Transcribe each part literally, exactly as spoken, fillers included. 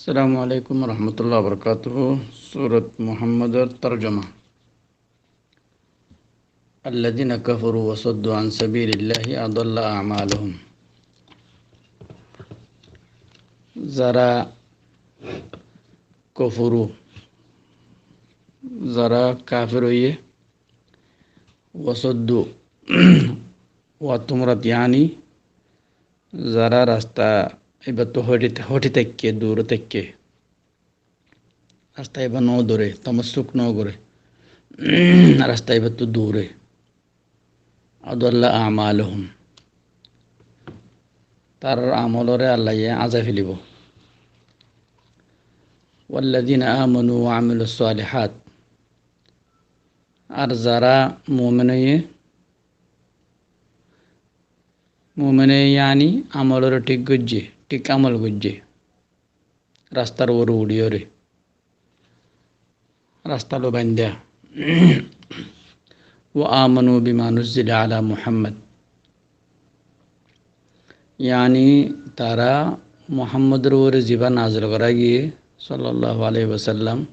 Assalamu alaikum warahmatullahi wabarakatuhu. Surat Muhammador torjoma. الذين كفروا وصدوا عن سبيل الله أضل أعمالهم. Zará kufuru, zará kafer óiye, وصدوا, wa tumrat yani, zará rasta ibattú hothi, hothi táikke, dure táikke. Rasta iba no dure, tamassuk no gore. Rasta ibattú dure. أضل أعمالهم. Tarar amolore Allaye azai felibo. والذين آمنوا وعملوا الصالحات. Ar zará mumin óiye, mumin óiye yani amolore thík goijje, thík amol goijje. Rastar uore uçiyóre, rasta loi bainda. وآمنوا بما نزل على محمد. Yani tará Muhammador uore ziba nazil gora giye, sallallahu alaihi wasallam,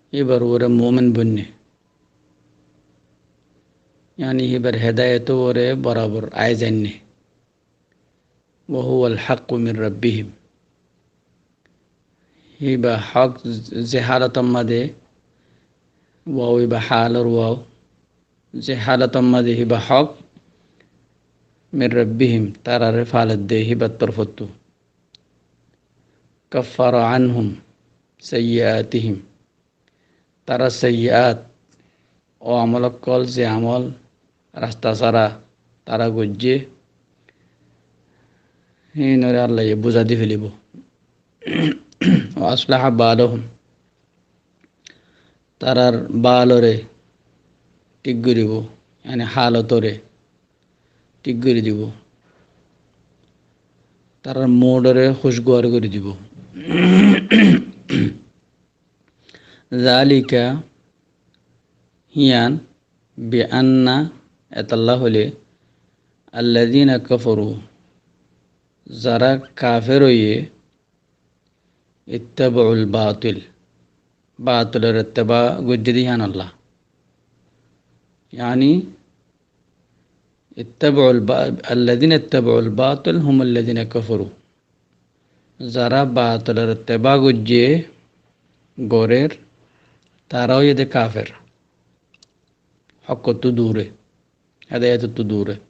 ibar uore mumin boinne. Yani ibar hedayetor uore borabor ai zainne. وهو الحق من ربهم. Iba hók ze halotor maze, waw iba halor waw, ze halotor maze iba hók, من ربهم, tarare faleddé ibar torfottú. كفر عنهم سيئاتهم. Tará saiyat, o amol okkol, ze amol rasta sára tará goijje, hínore Allaye buza di felibo. وأصلح بالهم. Tarár balore thík goribo, yani halotore thík gori dibo. Tarár mudore kúcguwar gori dibo. ذلك, híyan, بأن, etolla hoile, الذين كفروا, zará kafer óiye, اتبعوا الباطل, batolor etteba goijje de híyan olla. Yani, اتبعوا الب-, الذين اتبعوا الباطل هم الذين كفروا. Zará batolor etteba goijje, gorer, tará óiye de kafer. Hókottú dure, hedayetottú dure.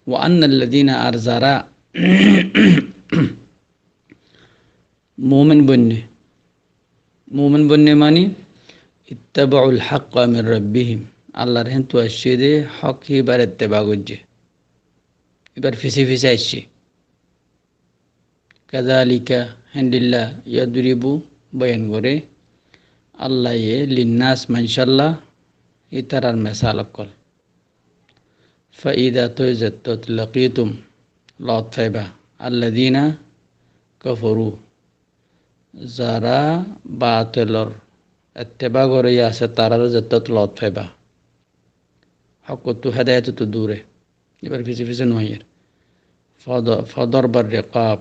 وأن الذين, ar zará mumin boinne, mumin boinne mani, اتبعوا الحق من ربهم, Allar héntu aiccé de hók ibar etteba goijje. Ibar fise fise aiccé. كذلك, héndilla, يضرب, boyan gore, Allaye, للناس, maincólla, ítarar mesal okkol. فإذا, toi zettót, لقيتم, loot faiba, الذين كفروا, zará batolor etteba gori asé, tarare zettót loot faiba. Hókottú, hedayetottú dure. Ibar fise fise no aiyér. فض-, فضرب الرقاب.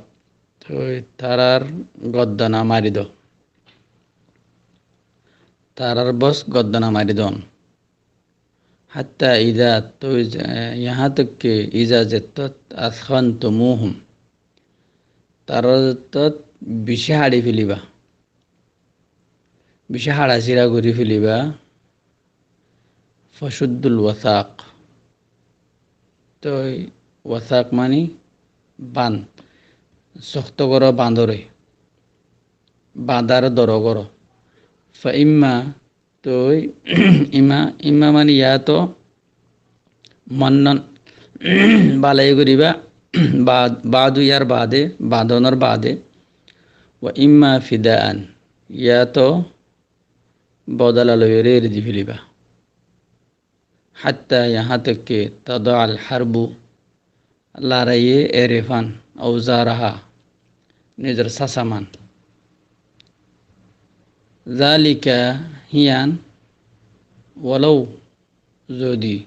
Toi tarár goddona mari do. Tarár bos goddona mari don. حتى إذا, toi, eh, yahá tok ke, إذا, zettót, أثخنتموهم, tarare zettót bicí haçi feliba, bicí haçasira gori feliba, فشدوا الوثاق, toi wathaq mani band, sokto goro bandore, bandare doro goro. فإما, toi, إما, إما mani ya to, mannan, balai goriba, ba-, badu yar bade, badonor bade, وإما فداء, ya to bodola loiyore eri di feliba. حتى, yahá tok ke, تضع الحرب, laraiye eri fan, أوزارها, nizor sásaman. ذلك, híyan, ولو, zodi,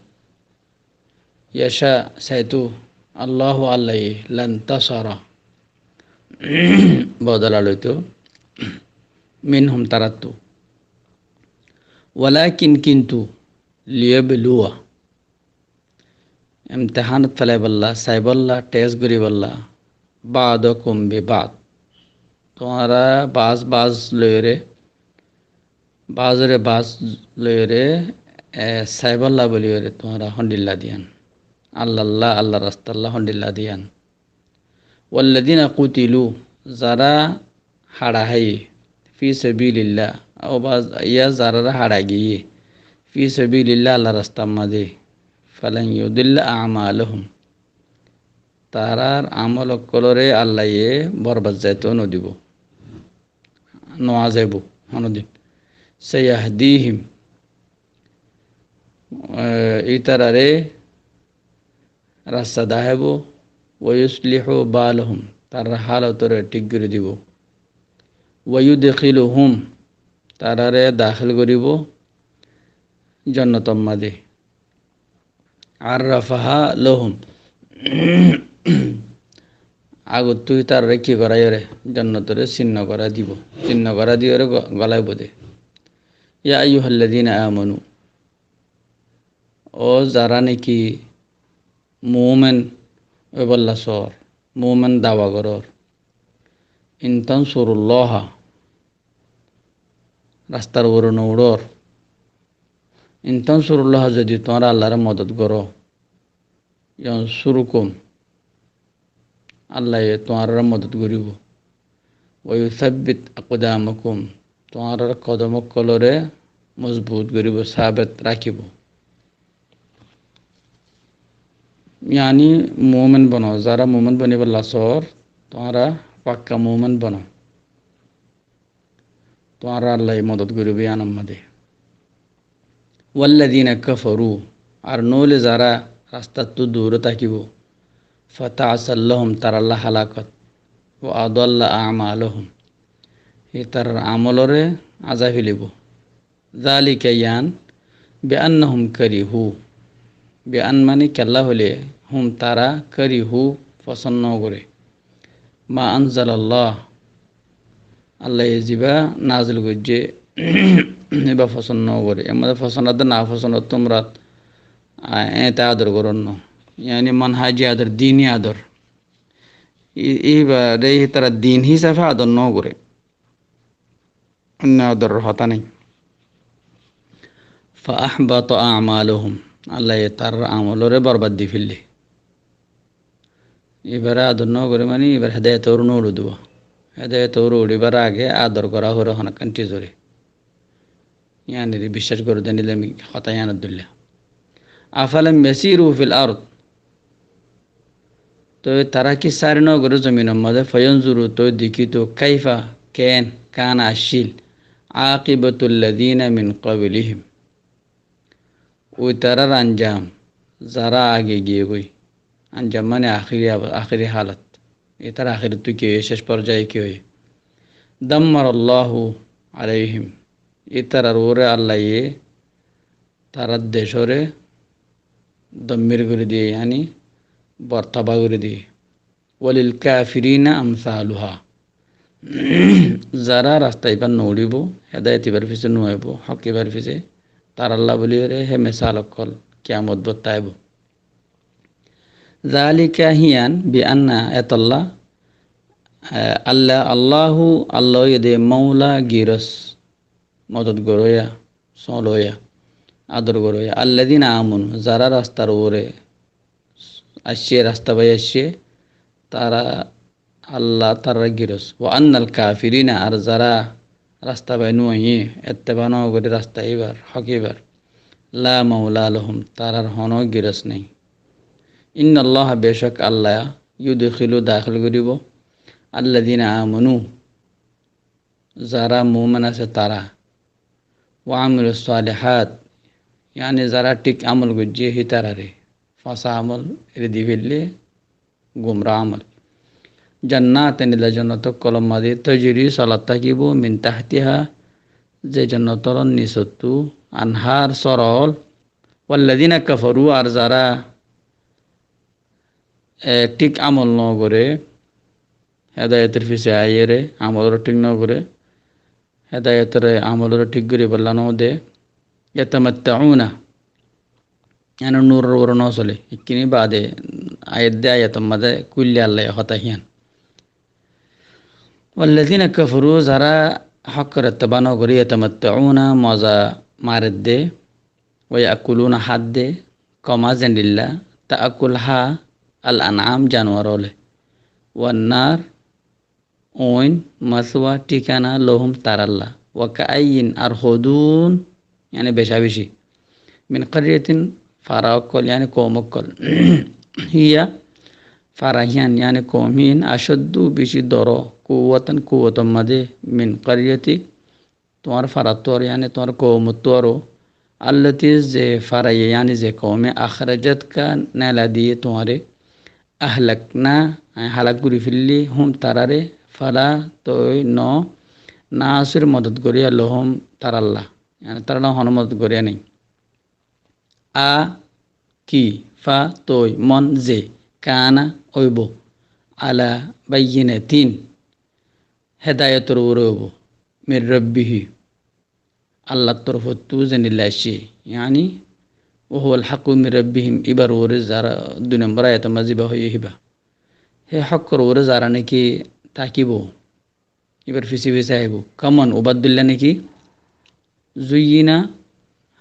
يشاء, saito, الله, Allaye, لانتصر, bodola loito, minhum, tarattú. Walakin, kintu, liyabluwa, imtihanot felaibolla, saibolla, test goribolla, ba'dakum bi ba'd. Tuáñra baz baz loiyore, bazore baz loiyore, e, saibolla boliyore tuáñra hondilla diyan. Allalla, Allar rastalla hondilla diyan. Walladina qutilu, zara haça háiye, fi sabilillah, o baz, iya zarara haça giyé, fi sabilillah, Allar rastar maze, falan yudilla a'malahum, tarar amol okkolore Allaye borbad zaito nodibo, noa zaibo honodin. Sayahdihim, e, itarare rasta dahaibo, wa yuslihu balahum, tarar halotore thík gori dibo, wa yudkhiluhum, tarare dakhil goribo jonnotor maze, arrafaha lahum, agottú tarare ki goraiyore, jonnotore sinno gorai dibo, sinno gorai diyore go-, golaibo de. Ya ayyuhalladina amanu, o zara neki mumen óibolla sor, mumen dawa goror, in tansurullaha, rastar uore no uçor, in tansurullaha, zodi tuáñra Allare modot goro, yansurukum, Allaye tuáñrare modot goribo, wa yusabbit aqdamakum, tuáñrar kodom okkolore mozbut goribo, sabet rakibo. Yani mumen bono, zara mumen bonibolla sor, tuáñra fakka mumen bono. Tuáñra Allaye modot goribo iyanor maze. Walladina kafaru, ar noile zara rastattú dure tákibo, fata'sal lahum, taralla halakot, wa adalla a'malahum, itarar amolore aza felibo. Zalika, iyan, bi annahum karihu, bi an mani kella hoile, hum, tara, karihu, fosón no gore, ma anzalallah, Allaye ziba nazil goijje, iba fosón no gore. Er maze fosón ador, nafosón ador, tumra, a, ete ador goron no. Yani manhaji ador, dini ador. I-, ibare itara din hisafe ador no gore. Onno adoror hotá nai. Fa ahbata a'malahum. Allaye tarar amolore borbad di felle. Ibare ador no gore mani ibar hedayot or no uçi dibo. Hedayot or uçibar age ador gora fore honokkan tizore. Iyanore biccác gore de nile ami hotá iyanor dóilla. Afalam yasiru fil ard. Toi tara ki sári no gore zominor maze, fayanzuru, toi dekito, kaifa, ken, kana, accíl, aqibatul ladina min qablihim. Itarar anjam, zara age giye goi. Anjam mane akhiri ab-, akhiri halat. Itar akhirittú ki óiye, céc porjaye ki óiye. Dammarallahu alaihim. Itarar uore Allaye tarar decóre dommir gori diye, yani bortaba gori diye. Walil kafirina amsaluha. Zara rasta ibar no uçibo, hedayot ibar fise no aibo, hok ibar fise, taralla boliyore he mesal okkol kiyamot bottá aibo. Zalika, hiyan, bi anna, etolla, eh, Allah, Allahu, Allah óiye de maula, giros, modot goroya, soloya, ador goroya. Alladina amanu, zara rastar uore aiccé, rasta bai aiccé, tara Allah tarar giros. Wa annal kafirina, ar zara rasta bai no aiye, etteba no gore rasta ibar, hok ibar, la maula lahum, tarar hono giros nai. Innallaha, becók Allah, yudkhilu, dakhil goribo, alladina amanu, zara mumen asé tara, wa amilus salihat, yani zara thík amol goijje hitarare, fása amol eri di felle, gumra amol. Jannatin, illa jonnot okkolor maze, tajri, solat tákibo, min tahtiha, ze jonnot olor nisottú, anhar, sora ol. Walladina kafaru, ar zara, e, thík amol no gore, Hedayotor fisé aiyóre amoloré thík nogoré, hedayotoré amoloré thík goríbolla node. Yatamatta'una, yáni nuror uore nosole. Ikkíni baade ayat de, ayator mazé kúlle Allaye hotá híyan. Wallazina kafaru, zará hókkor ettoba nogoré, yatamatta'una, moza maredde, wa ya'kuluna, hádde, kama zendilla ta'kul, há, al an'am, januar óle. Wan nar, uin, maswa, thíkana, lahum, taralla. Wa ka'ayyin, ar hodún, yáni beca beci. Min qaryatin, fara ókkol, yáni koum ókkol. Hiya, fara híyan, yáni koum hín, ashaddu, beci doro, kuwwatan, kuwwotor mazé, min qaryati, tuáñr farattú aró, yáni tuáñr koumottú aró, allati, ze faraye, yáni ze koume, akhrajatka, neela diyé tuáñre, ahlakna, añí halak gorí félli, hum, tarare, fala, toi, no, nasir, modot goríya, lahum, taralla, yáni taralla honó modot goríya nái. A, ki, fa, toi, man, ze, kana, óibo, ala bayyinatin, hedayotor uore óibo, min rabbihi, Allar torfottú zendilla aiccé, yáni, wa huwal haqqu min rabbihim, íbar uore zará, dui nombor ayator mazé íba hoiyé híba. Hé hókkor uore zará niki tákibo, íbar fisé fisé aibó. Kaman, ubaddilla niki, zuyyina,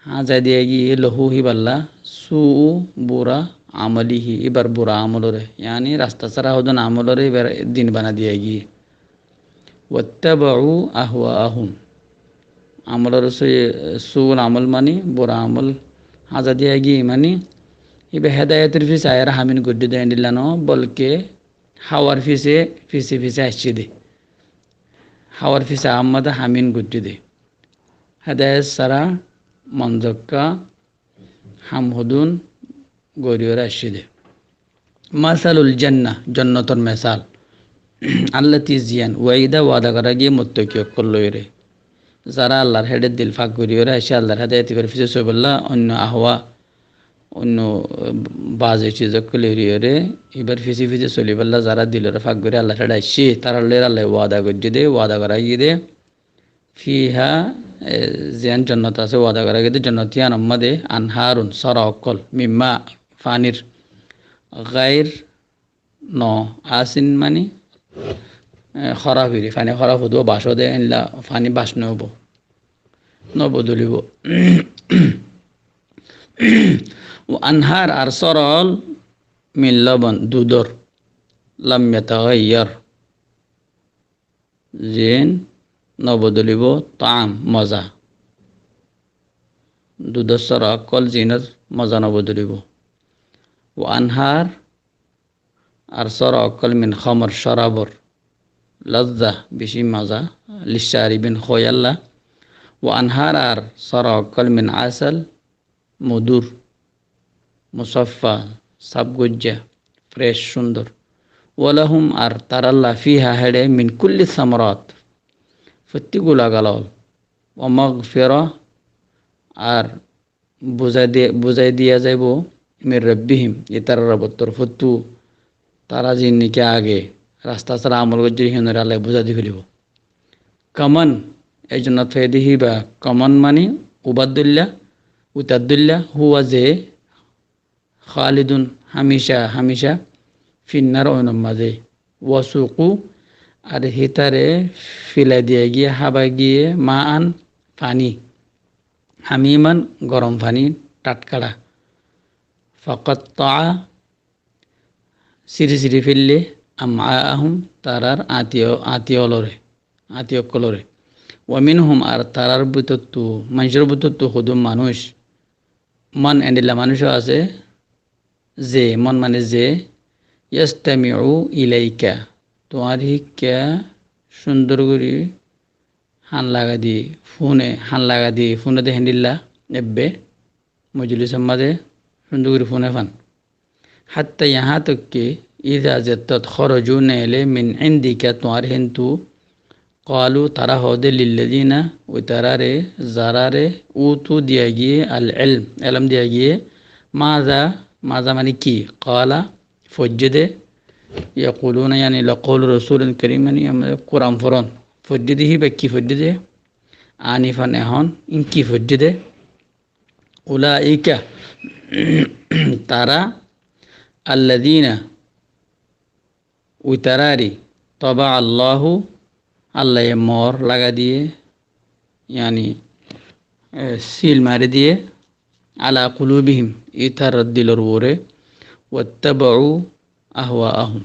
háñza diya giyé, lahu, híballa, su'u, bura, amalihi, íbar bura amoloré, yáni rasta sára hodún amoloré íbar din bana diya giyé. Wattaba'u ahwa'ahum. Amoloré su-, su'ul amol mani, bura amol, háñza diya giyé mani, íba hedayotor fisé aiyóre ham ín goijjé de endilla no, bolke hawar fisé, fisé fisé aiccé de. Hawar fisé ammá de ham ín goijjé de. Hedayot sára mon zokka ham hodún goríyore aiccé de. Masalul janna, jonnotor mesal. Allati, ziyan, wa'ida, wada gorá giyé, muttaki ókkol loiyóre. Zará Allar héçe dil fak goríyore aiccé, Allar hedayot íbar fisé soibolla, oinno ahwa, oinno, eh, baze ciz ókkol eriyóre, íbar fisé fisé solibolla zará diloré fak gorí Allar héçe aiccé, tarár loiyóre Allaye wada goijjé de, wada gorá giyé de. Fiha, e, ziyan jonnot asé, wada gorá giyé de jonnot yían or mazé, anharun, sóra ókkol, min ma, fanir, gair, no, asin mani, e, hóraf iri, fani hóraf ódde, bac ódde, endilla fani bac no óibo, no bodolibo. Wa anhar, ar sóra ól, min laban, dudor, lam yatagayyar, ziín no bodolibo, taam, moza. Dudor sóra ókkol ziínor moza no bodolibo. Wa anhar, ar sóra ókkol, min khamr, shorabor, lazza, beci moza, lisharibin, hoiyalla. Wa anhar, ar sóra ókkol, min asal, modúr, musaffa, saf goijja, fresh, cúndor. Walahum, ar taralla, fiha, héçe, min kulli samarat, fottí gula galol. Wa magfira, ar buzái di-, buzái diya zaibo, min rabbihim, ítarar Robor torfóttu, tará ziín niki age rasta sára amol goijjé, híinoré Allaye buzái di felibo. Kaman, e jonnot faiyé de híba, kaman mani ubar dóilla, utar dóilla, huwa ze, khalidun, hamica, hamica, finnar, oinor mazé, wasuqu, ar hítare filai diya giyé, hába giyé, maan, fani, hamiman, gorom fani, thatkara, faqattaa, siri siri felle, am'aahum, tarár añti, añti ólore, añti ókkolore. Wa minhum, ar tarár bútottu, maincór bútottu hodún manúic, man, endilla manúic ó asé, ze, man mane ze, yastami'u ilaika, tuáñr híkka cúndor gorí hán lagai di fúne, hán lagai di fúne de héndilla ebbe mojlisor mazé cúndor gorí fúne fán. Hatta, yahá tok ke, iza, zettót, khoroju, neele, min indika, tuáñr héntu, qalu, tará hoó de, lillazina, ui taráre, zaráre, utu, diya giyé, al ilm, elóm diya giyé, maza, maza mani ki, qala, foijjé de, Yaquluna, yani, laqawlu rasulin karim, yani, amra Quran foron. Foijjé de híba ki foijjé de? Anifan ehón, in ki foijjé de? Ulaika, tara, alladina, uitarari, taba Allahu, Allaye moór lagai diye, yani, e, sil mari diye, ala qulubihim, itarar dilor uore, wattaba'u ahwa'ahum.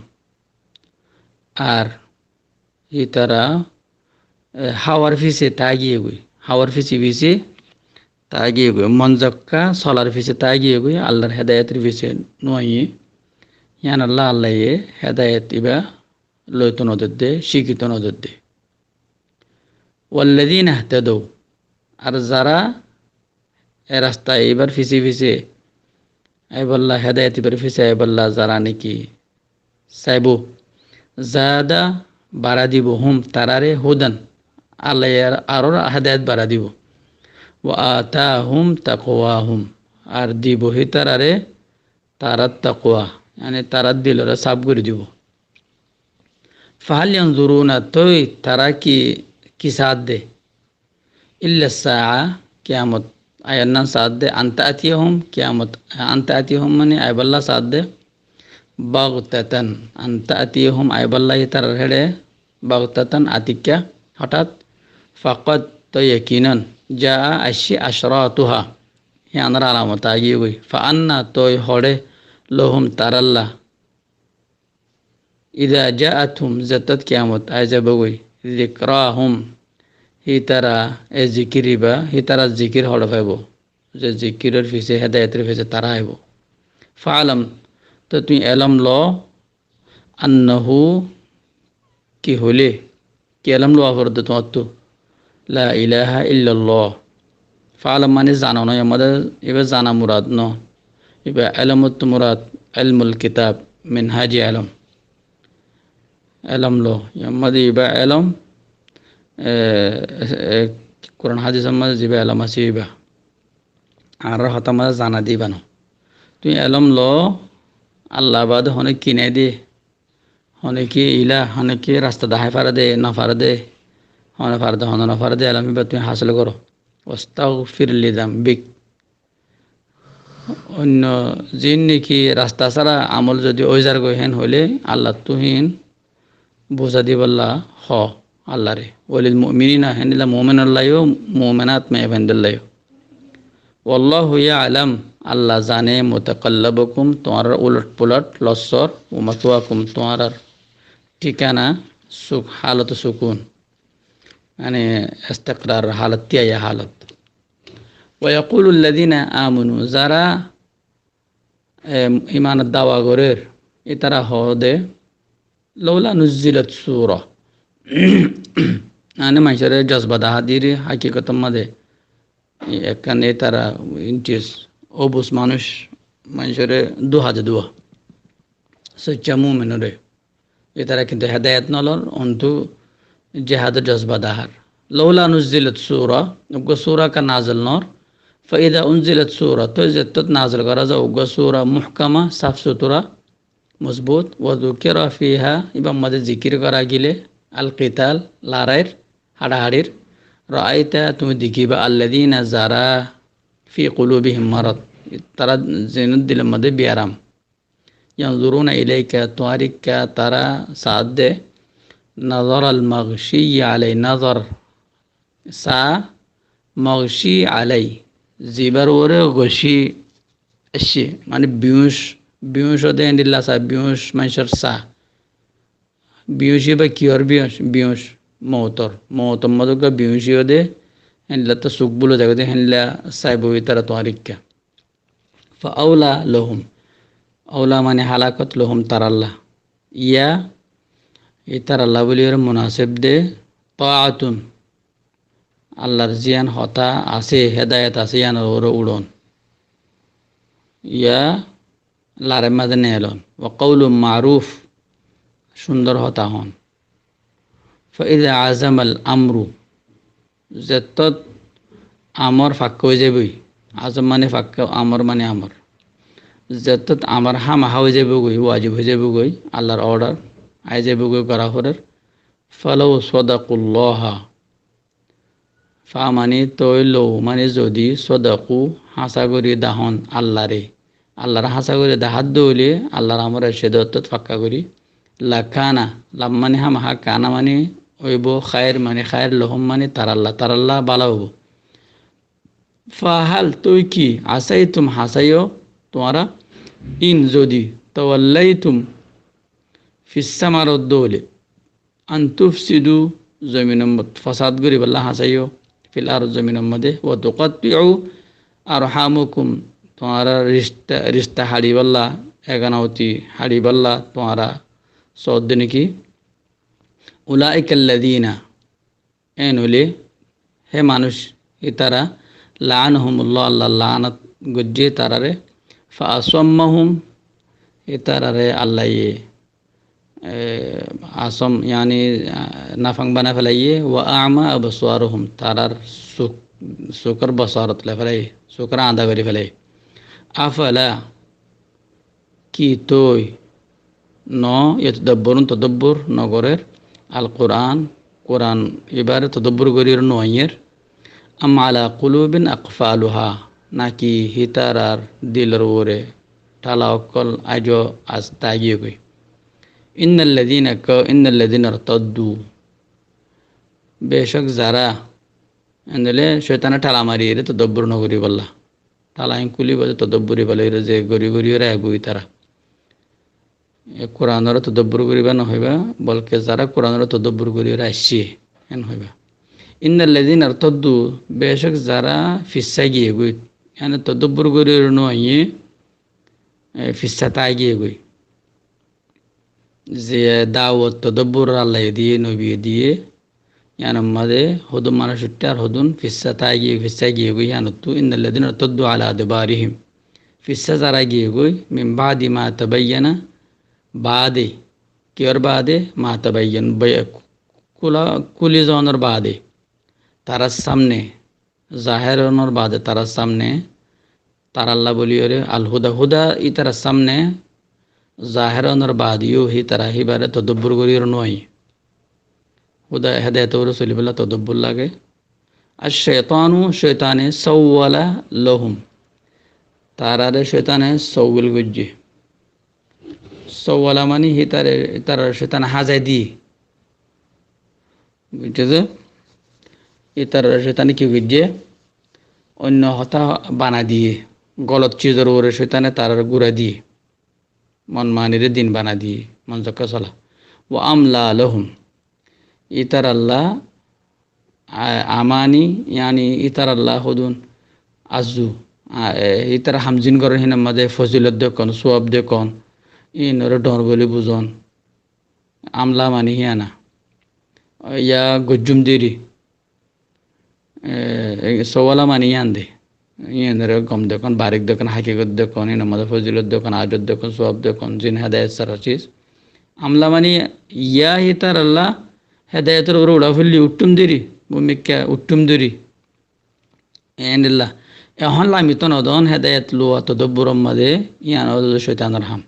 Ar ítara, e, háwar fise tágiyegoi, háwar fise fise tágiyegoi, mon zokka solar fise tágiyegoi, Allar hedayetor fise nuaiye. Yíanolla Allaye hedayet iba loito nodedde, cíkito nodedde. Walladina ihtadaw, ar zara e rasta ibar fise fise aibolla, hedayet ibar fise aibolla zara neki saibo, zada, bara dibo, hum, tarare, hudan, Allaye ar-, aró hedayet bara dibo. Wa atahum taqwahum, ar dibo hítarare tarar taqwa, yani tarar dilore saf gori dibo. Fahal yanzuruna, toi tara ki, ki saádde? Illa saa, kiyamot ayannan saádde, an ta'tiyahum, kiyamot, an ta'tiyahum mani aibolla saádde, baghtatan, an ta'tiyahum aibolla hítarar héçe, baghtatan atikka, hotát, faqad, toi yakinan, jaa, aicce, ashratuha, híyanor alamot aigiyegoi, fa anna, toi hoçé, lahum, taralla, Idha ja'athum, zettót kiyamot aizabogoi, zikrahum, hítara e zikir iba, hítara zikir hoçé faibo, ze zikiror fise, hedayetor fise tara aibo. Fa'lam, to tui elom lo, annahu, ki hoile, ki elom lowa foredde tuáñttu? La ilaha illallah. Fa'lam mani zano no, yar maze iba zana murad no. Iba elomottu murad ilmul kitab, minhaji elom. Elom lo, yar maze iba elom, e, e, Quran hadisor maze ziba elom asé iba. Ar hotá maze zana de iba no. Tui elom lo, Allah bade hone ki nai de, hone ki ila, hone ki rasta dahái fare de, no fare de, hone fare de, hone no fare de, elom iba tui hasil goro. Wastaghfir li dhanbik. Oinno zin neki rasta sára amol zodi ói zargoi hén hoile, Allattú hín buza dibolla ho, Allare. Walil mu'minina, héndilla mu'minollayo, mu'minat maiyafuaindollayo. Wallahu ya'lam, Allah zane, mutaqallabakum, tuáñrar ulot pulot, lossor, wa mathwakum, tuáñrar thikana, suk-, halot sukun. Mane istiqrar halot, tiyaya halot. Wa yaqulu alladhina amanu, zara, e, imanor dawa gorer, itara hoó de, lawla nuzzilat sura. Mane manúcore jozba dahá diri, hakikotor maze ekkán itara intis obuz manúc manúcore duha de duha. Sócca muminore. Itara kintu hedayet no lor, ontu jihador jozba dahár. Lawla nuzzilat sura, uggwá sura ken nazil no or? Fa idha unzilat sura, toi zettót nazil gora za uggwá sura muhkama, saf sutura, mozbut, wa dhukira fiha, ibar maze zikir gora gile, al qital, larair, haçahaçir, ra'aita, tumi dekiba, alladhina, zara, fi qulubihim marad, tara zinor dilor maze biyaram. Yanzuruna ilayka, tuáñrikka tara saádde, nazaral maghshiyyi alay, nazar, saa, maghshi alay, zibar uore ghoshi aiccé, mane biyuñc, biyuñc óde héndilla saa, biyuñc manúcor saa. Biyuñc iba kiyór biyuñc? Biyuñc moutor, moutor maze uggwá biyuñc óde, héndilla to suk bul ói zagói de, héndilla saibo itara tuáñrikka. Fa awla lahum. Awla mane halakot, lahum taralla. Ya, itaralla buli ore munasib de, ta'atun. Allar ziyan hotá asé, hedayet asé, yianor uore uçon. Ya, larer maze nelon. Wa qawlun ma'ruf. Cúndor hotá hon. Fa idha azamal amru. Zettót amor fakka ói zaiboi. Azam mane fakka, amor mane amor. Zettót amar hámahá ói zaibói, wajib ói zaibói, Allar order ai zaibói, gorá forer. Falaw sadaqulláha. Fa mani toi law mani zodi, sadaqu, háñsa gorí dahón Allaré. Allaré háñsa gorí dahádde óile, Allar amor ercede ottót fakka gorí. Lakána, lam mani hámahá, kána mani óibo, khair mani khair, lahum mani taralla, taralla bála óibo. Fahal, toi ki, asáitum, háñsaiyó tuáñra, in zodi, tawalláitum, fissá marodde óile, an tufsidu, zominor modde fasad goríbolla háñsaiyó, fil ard, zominor modde, wa tuqatti'u arhamakum, tuáñra rista, rista haçíbolla, eganauti haçíbolla tuáñra soódde né ki, ulaika alladhina, en óile hé manúic, ítara, la'anahumullah, Allah laanat goijjé ítararé, fa asammahum, ítararé Allaye, e, asam, yani, a, nafang banai felaiyé, wa a'ma absarahum, tarar suk, sukor basarot loi felaiyé, sukor añda gorí felaiyé. Afala, ki toi, no, yatadabbarun, tadabbur no gorér, al Qur'an, Qur'an ibáre tadabbur goríyore no aiyér, am ala qulubin aqfaluha, náki hítarar dilor uore tala ókkol aijó as táigiyegói. Innalladhina ka, innalladhina irtaddu, becók zará, endilla cóitane tala mariyére tadabbur no goríbolla. Tala hín kúlibo de tadabbur íba loiyóre ze gorí goríyore aibói tará. E Qur'anoré tadabbur goríba no hoibá, bolke zará Qur'anoré tadabbur goríyore aiccé, en hoibá. Innalladhina irtaddu, becók zará fissá giyégói, yani tadabbur goríyore no aiyé, e, fissá tái giyégói. Ze dawot tadabbur Allaye diyé, nobiye diyé, yíanor mazé hodún manúic uiththé ar hodún fissá tái giyé, fissá giyégói yíanottú, innalladhina irtaddu ala adbarihim. Fissá zará giyégói, min ba'di ma tabayyana, baade, kiyór baade, ma tabayyan, bay-, kúla, kúli zonor baade, tarár samne, zahér ónor baade tarár samne, taralla bóliyore al huda, huda ítarar samne zahér ónor baade yó hítara híbare tadabbur goríyore no aiyé. Huda hedayetor uore solibólla tadabbur lage. Ar cóitanu, cóitane, sawwala lahum. Tarare cóitane sowwil goijjé. Sawwala mani hítare, hítare cóitane házai diyé. Buijjó de? Hítare cóitane ki goijjé? Oinno hotá banai diyé. Golot cizor uore cóitane tarare gúrai diyé. Mon manire din banai diyé. Mon zokká sola. Wa amla lahum. Ítaralla, a-, amani, yani ítaralla hodún azzu. A, e, ítara ham zin goron híinor mazé fozilot dekón, suwab dekón, híinore dhoóñr bóli buzón. Amla mani híana. Ya goijjúm deri. E, e, sawwala mani yían de. Yíanore gom dekón, barik dekón, hakikot dekón, híinor mazé fozilot dekón, ajot dekón, suwab dekón, zin hedayet sára ciz. Amla mani ya hítaralla hedayetor uore uçá foillí uiththúm deri, búmikka uiththúm deri. Endilla. Ehón lamito no don hedayet luwa todobburor mazé, yían óilde cóitanor ham.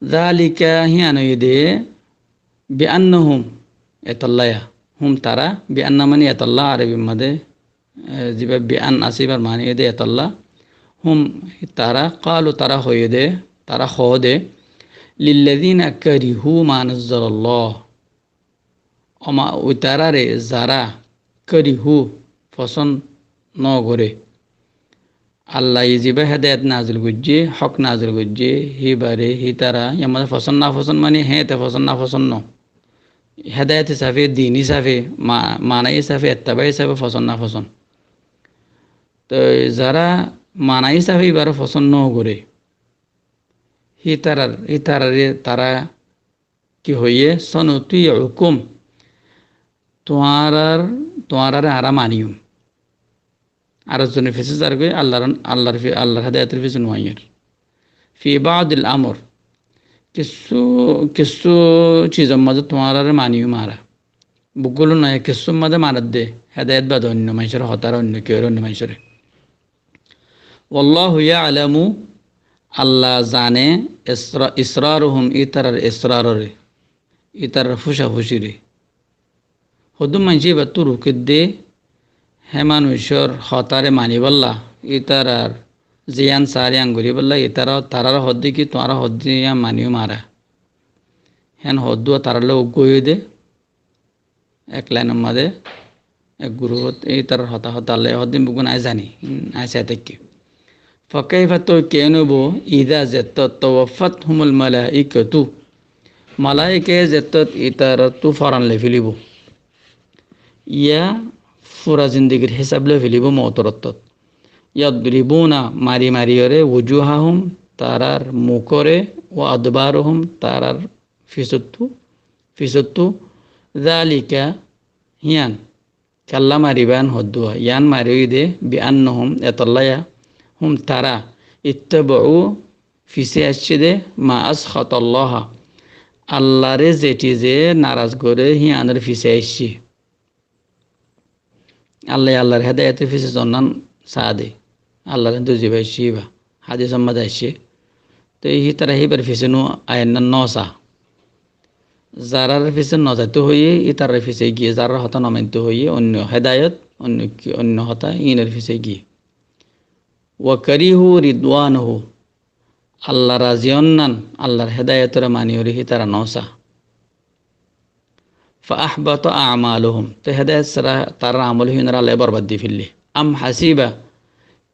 Zalika, hían óiye de, bi annahum, etolla ya. Hum tara, bi anna mani etolla, Arobir mazé, e, ziba bi an asé, ibar mani óiye de etolla. Hum tara, qalu tara hoiye de, tara hoó de, lillazina karihu ma nazzalallah. Oma, itaráre zará karihu, fosón no goré. Allaye ziba hedayet nazil goijjé, hók nazil goijjé, híbare, hítara, yar mazé fosón nafosón mani, héñte fosón nafosón no. Hedayet hísafe, din hísafe, ma-, mana hísafe, etteba hísafe fosón nafosón. Toi zará mana hísafe híbare fosón no goré, hítarar, hítarare tará ki hoiyé? Sanuti'ukum. Tuáñrar, tuáñrare añára maniyum. Ar zone fisé zargói, Allar, Allar fi-, Allar hedayetor fisé no aiyér. Fi ba'dil amr. Kissú, kissú cizor mazé tuáñrare maniyum añára. Beggúnore noó, kissúr mazé manedde. Hedayet bade oinno maincóre hotá, oinno kiyóre, oinno maincóre. Wallahu ya'lamu, Allah zane, isra-, israruhum, ítarar israrore, ítarar fúca-fúcire. Hoddúr maincé íbattú rukédde, hé manúicor hotáre manibólla, ítarar ziyán saár yían goríbolla, ítara, tarare hoódde ki, tuáñra hoódde yían maníyo mara. Héen hoddúa taralloi uggúa óiye dé, ek lainor mazé, ek gurufot, ítarar hotá hotá Allaye hoódde beggún aññí zani, aññí sai táikki. Fakaifa, toi keén óibo, iza, zettót, tawaffathumul malaikatu, malaikaye zettót ítarattú foran loi felaibo. Yá fura zindigir hísab loi felaibo moutor ottót. Yadribuna, mari mariyóre, wujuhahum, tarar mukóre, wa adbarahum, tarar fisóttu, fisóttu, zalika, hían, kalla mariba en hoddúa, yían mari óiye dé, bi annahum, etollá yá, hum, tara, ittaba'u, fisé aiccé dé, ma askhatallaha, Allaré zeçi ze naraz goré, híanor fisé aiccé. Allaye Allar hédayotor fisé zonnán saá dé, Allaré duzi baiccé íba, hádisor mazé aiccé. Toi hítara híbar fisé nú aiyennán nosaá. Zarar fisé nozaitó hoiyé, ítarar fisé giyé, zarar hotá nomaintó hoiyé, oinno hédayot, oinno ki, oinno hotá, híinor fisé giyé. Wa karihu ridwanahu, Allar razi onnán, Allar hédayotoré maniyóre hítara nosaá. Fa ahbata a'malahum, te hédayot sára tarar amol híinore Allaye borbad di féille. Am hasiba,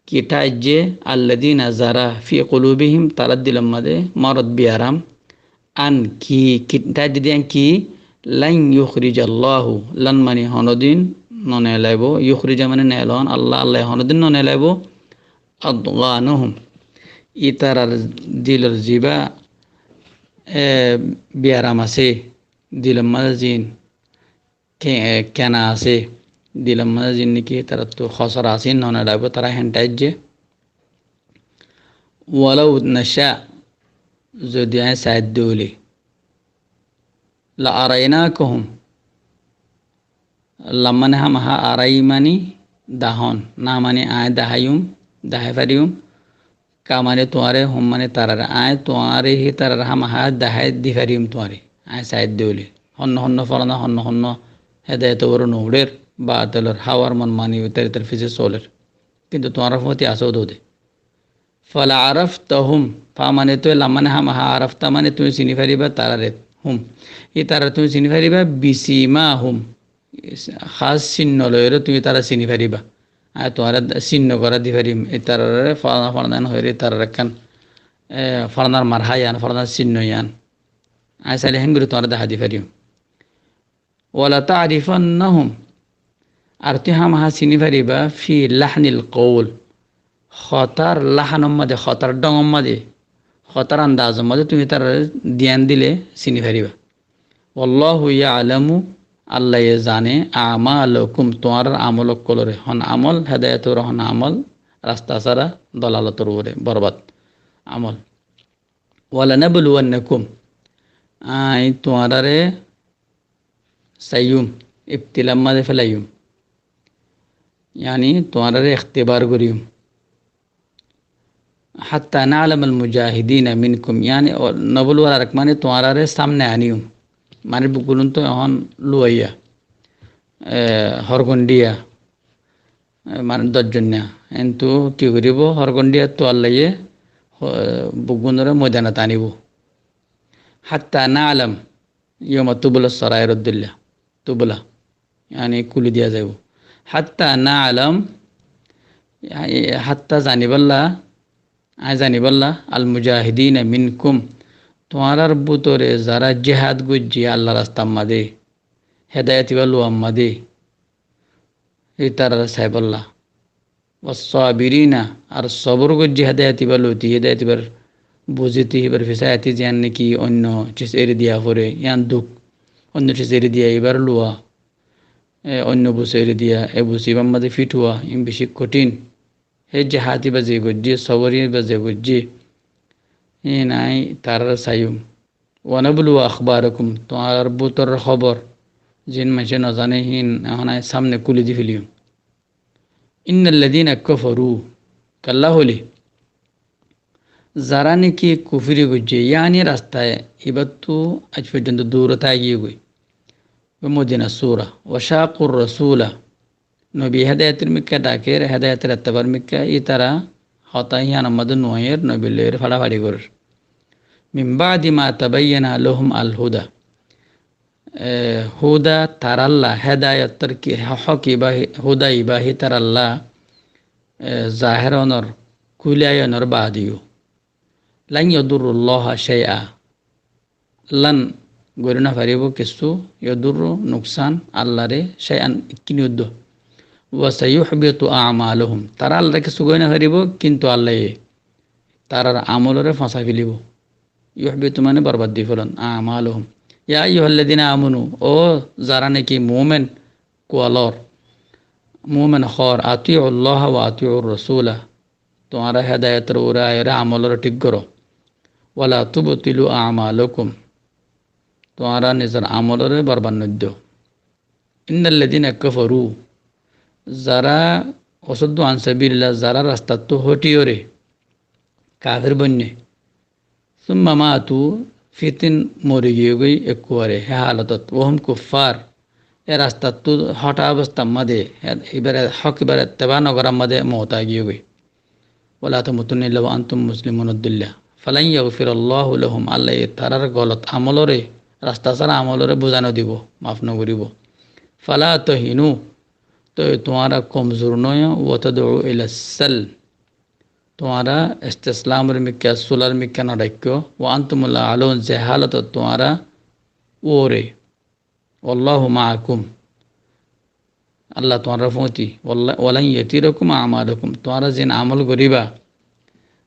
ki tháijje, alladina, zara, fi qulubihim, tarar dilor mazé, marad, biyaram, an, ki, ki tháijje dé yían ki, lan yukhrijallahu, lan mani honodin noneelaibo, yukhrija mani neelon, Allah, Allaye honodin noneelaibo, adghanahum, ítarar dilor zibá, e, biyaram asé, dilor mazé zin ke-, kena asé, dilor mazé zin niki tarattú hosora asé, noneelaibo, tara héen tháijje. Walau nasha, zodi aññí saidde óile, la arainakahum, la mane hámaha, arai mani dahón, na mane aññí daháiyum, dahái fariyum, ka mane tuáñre, hum mane tarare, aññí tuáñre hítarare hámaha dahái di fariyum tuáñre, aññí saidde óile. Honnó honnó forana, honnó honnó hédayot uore nouçér, batelor háwar mon mani ítar ítar fisé solér. Kintu tuáñrar fúañti asé ódode. Fala araftahum, fa mane tuñí, la mane hámaha, arafta mane tuñí sini fariba tarare, hum. Ítarare tuñí sini fariba, bisimahum. Hás sinno loiyóre tuñí tarare sini fariba. Aññí tuáñre sinno gorá di farim. Ítarare falana falana en hoiyóre ítarar ekkán, e, falanar marhá yián, falanar sinno yián. Aññí sailé héen gorí tuáñre dahái di farim. Wala ta'rifannahum. Ar tuñí hámaha sini fariba fi lahnil qawl. Hotár lahanor mazé, hotár dhongor mazé, hotár andazor mazé tuñí tarare diyan dile sini fariba. Wallahu ya'lamu, Allaye zane, a'malakum, tuáñrar amol ókkolore, hon amol hédayot uore, hon amol rasta sára, dolalotor uore, borbad amol. Walanabluwannakum, aññí tuáñrare saiyum, ibtilar mazé felaiyum. Yáni tuáñrare ektibar goriyum. Hatta na'lamal mujahidina minkum, yáni o-, nabluwar arek mane tuáñrare samne aniyum. Mane beggúnottú ehón luwaiya, e, horgondiya, e, mane doc zonniya. Entu ki goribo, horgondiyattú Allaye, ho-, beggúnore moidanot anibo. Hatta na'lam, yawma tublas sarair oddilla. Tubla, yáni kúli diya zaibo. Hatta na'lam, yáni hatta zanibólla, aññí zanibólla, al mujahidina minkum, tuáñrar bútore zará jihad goijjé Allar rastar mazé, hédayot íba luwar mazé, ítarare saibólla. Wassabirina, ar sobor goijjé hédayot íba loite, hédayot íbar buzite, íbar fisá aite, ziyán niki oinno ciz eri diya fore, yían duk. Oinno ciz eri diya íbar luwa, e, oinno bus eri diya, e bus íbar mazé fit huwa, iín beci kothin. Hé jihad íba ze goijjé, sobor íba ze goijjé, iín aññí tarare saiyum. Wa nabluwa akhbarakum, tuáñrar bútor hóbor, ziín maincé nozane, híin ehón aññí samne kúli di feliyum. Innalladina kafaru, kalla hoilé, Zará niki kufuri goijjé, yáni rasta ibáttu aij foijjonto dur táigiyói. Ó Modina sura. Wa shaqur rasula. Nobi hedayator mikká dhaker, hedayator ettebar mikká, ítara hotá híyanor modé nuaiyér, nobi loiyóre façafaçi gorér. Min ba'di ma tabayyana lahum al huda. E, huda taralla, hedayator ki, hók ibá, huda ibá hítaralla, e, zahér ónor, kúli aiyónor baade yó. Lan yadurrullaha shay'a. Lan gorí nofaribó kessú, yadurru nuksan, Allare, shay'an ikkíni uddó. Wa sayuhbitu a'malahum. Tará Allare kessú gorí nofaribó, kintu Allaye tarár amolore fosái felibó. Yuhbitu mane borbad di felon, a'malahum. Ya ayyuhalladhina amanu, ó zará niki mumen kualor, mumen hór, ati'ullaha wa ati'ur rasula. Tuáñra hedayator uore aiyóre amolore thík goró. Wala tubtilu a'malakum. Tuáñra nizor amolore borbad noddó. Innalladhina kafaru. Zará wasuddu an sabilillah, zará rastattú hóthiyóre, kafer boinné. Summa matu, fitin mori giyói ekkuare, hé halotot, wa hum kuffar, e rastattú hótha obostár modé, e ibáre hók ibáre etteba nogorár modé mout aigiyói. Wala tamutunna illa wa antum muslimun, uddilla. Falan yaghfirallahu lahum, Allaye tarár golot amolore, rasta sára amolore buzá nodibó, maf nogoribó. Fala tahinu, toi tuáñra komzur noó, wa tad'u ila sal. Tuáñra isteslamor mikká, sular mikká nodháikko, wa antumul a'laun, ze halotot tuáñra uore. Wallahu ma'akum. Allah tuáñrar fúañti. Walla-, walan yatirakum a'malakum. Tuáñra zin amol goríba,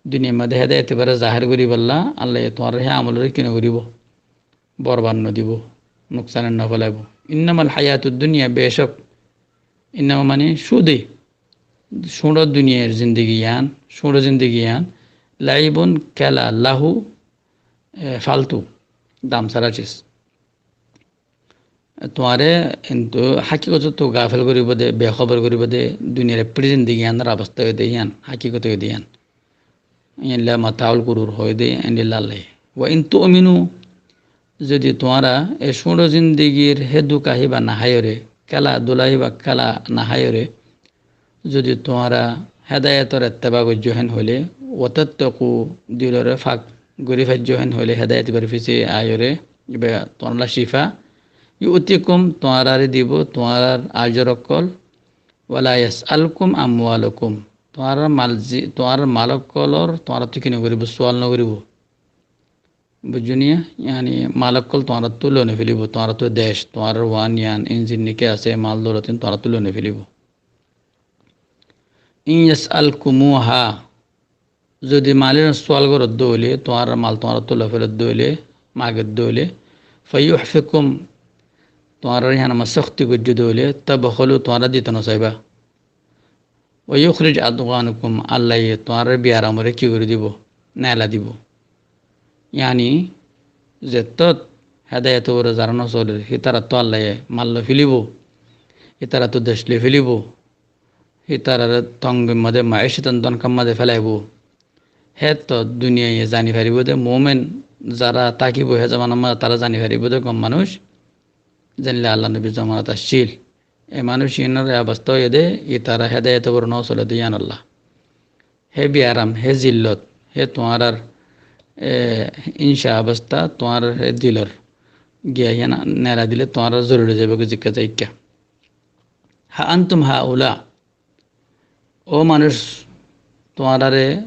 duniyar modé hedayat ibáre zahér goríballa, Allaye tuáñrar hé amolore ki nogoríbo? Borbad nodibó, nuksanot nofelaibó. Innamal hayatud dunya, becók, innama mane cúde, cúñço duniyar zindigi yián, cúñço zindigi yián, laibun, kéla, lahu, e, faltu, dam sára ciz. Tuáñre kintu hákikotottú gafel goríbo de, bekóbor goríbo de, duniyar eppíri zindigi yiánor obosta óiye de yián, hákikot óiye de yián. Yián loi mataul gurur hoó de, endilla Allaye. Wa in tu'minu, zodi tuáñra e cúñço zindigir hé duka híba naháiyore, kéla dula híba kéla naháiyore, zodi tuáñra hedayator etteba goijjó hén hoilé, wa tattaku, dilore fak gorí faijjó hén hoilé, hedayat ibár fisé aiyóre, ibá tuáñralla cifa, yu'tikum, tuáñrare dibó, tuáñrar ajor ókkol, wala yas'alkum amwalakum, tuáñrar mal zi-, tuáñrar mal ókkolor tuáñrattú ki nogoríbo, sual nogoríbo. Buijjó niya? Yáni mal ókkol tuáñrattú loi nofelibo, tuáñrattú dec, tuáñrar uán yián, injin niki asé, mal doulot in tuáñrattú loi nofelibo. In yas'alkumuha, zodi malor sual goródde óile, tuáñrar mal tuáñrattú loi feledde óile, magedde óile, fayuhfikum, tuáñrar yián ma sókti goijjé de óile, tabkhalu, tuáñra dito nosaiba. Wa yukhrij adghanakum, Allaye tuáñrar biyaramore ki gorí dibo? Nela dibo. Yáni, zettót hedayator uore zará nosoler, hítarattú Allaye mal loi felibo, hítarattú dec loi felibo, hítarare tongir modé, maicóton donkar modé felaibo. Hétto duniyaye zani faribo de, mumen zará tákibo hé zomanar modé tará zani faribo de, gom manúic, zenilla Allar nobir zomanat accíl. E manúic inor e obosta óiye de, itará hedayator uore nosole de yián Alla. Hé biyaram, hé zillot, hé tuáñrar, e, inca obosta, tuáñrar hé dilor giya yián nela dile tuáñrar zoruri zaibo ki zikka zaikka. Ha antum haula, ó manúic, tuáñrare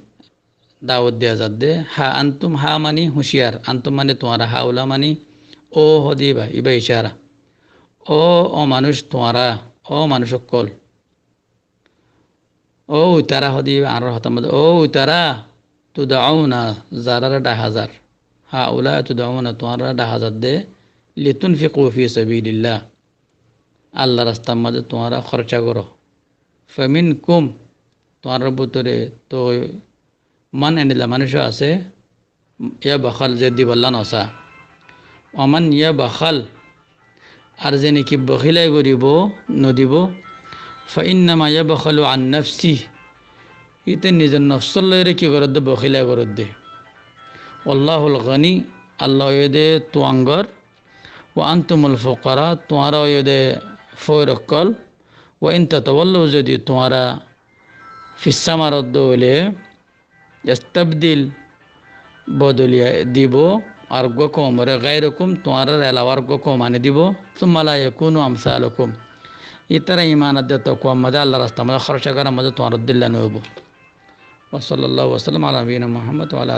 dawot diya zadde, ha antum, ha mani huciyar, antum mani tuáñra, haula mani ó hodiba, ibá icara. Ó, ó manúic tuáñra, ó manúic ókkol. Ó uitara hodiba, añárar hotár modé, ó uitara, tud'auna, zaráre dhaka zar. Haula tud'auna, tuáñrare dhaka zadde, litunfiqu fi sabilillah. Allar rastar modé tuáñra hórca goró. Faminkum, tuáñrar bútore toi man endilla manúic asé, yabkhal, ze diballa nosá. Wa man yabkhal, ar ze niki bokhilai goribo, nodibo, fa innama yabkhalu an nafsih, íte nizor nofsor loiyóre ki gorédde, bokhilai gorédde. Wallahul ghani, Allah óiye de tuáñgor. Wa antumul fuqara, tuáñra óiye de foir ókkol. Wa in tatawallau, zodi tuáñra fissá maro de óile, yastabdil, bodoliya dibo, ar uggwá koumoré, ghairakum, tuáñrar elawa ar uggwá koum ani dibo, summa la yakunu amsalakum. Ítara iman ar de takwa ar maze, Allahr rasta maze hóroc gorar maze tuáñrar dilla no óibo. Wa sallallahu wa sallam ala nabiyina Muhammad wa ala